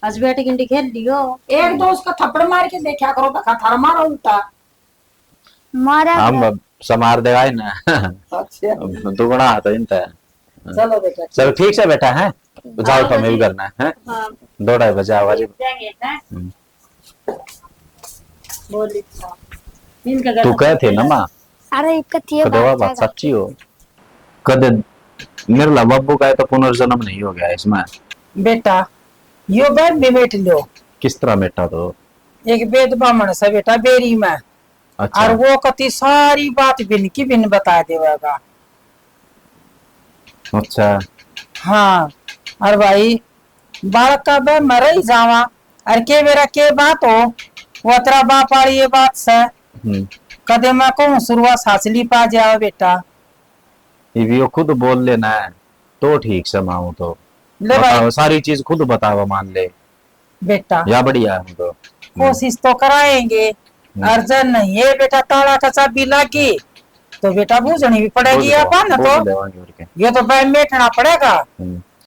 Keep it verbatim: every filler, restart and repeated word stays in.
आज बैठ गिंडी खेल लियो। एक दो उसका थप्पड़ मार के देखा करो, तो थारा मारा उल्टा। मारा हम समार देगा ही ना। अच्छा। दुगना हाथ है इनका। चलो बेटा। चलो ठीक से बेटा है, जाओ तो मैं भी करना है। हाँ। दो ढाई बजे आवाज। जाएंगे, हैं? हम्म। बोली। इनका तू कहे थे ना माँ, अरे कथी कदवा बात सच्ची हो। कदे मेरे ला बाबू का तो पुनर्जन्म नहीं हो गया इसमें। बेटा, यो बैठ लो। किस तरह मेटा तो? एक वेद बामण से बेटा बेरी में, अच्छा। और वो कती सारी बात बिन की बिन बता देवेगा। अच्छा। हाँ, और भाई, बालक का बे मरे ही जावा, और के बेरा के बात हो, वो तेरा बाप वाली ये बात से, हम्म। कदे मैं कहूँ शुरुआत सासली पा जाओ बेटा। ये भी वो खुद बोल लेना है तो ठीक से माऊ तो। ले भाई। बताओ, सारी चीज खुद बताओ, मान ले। बेटा, या बढ़िया है तो। कोशिश तो कराएंगे, और जब नहीं है बेटा, ताला का चाबी लागी, तो बेटा बूझनी भी पड़ेगी बूझ अपन लेवा-, तो। बूझ लेवांगे और क्या। ये तो भाई मेटना पड़ेगा। हम्म।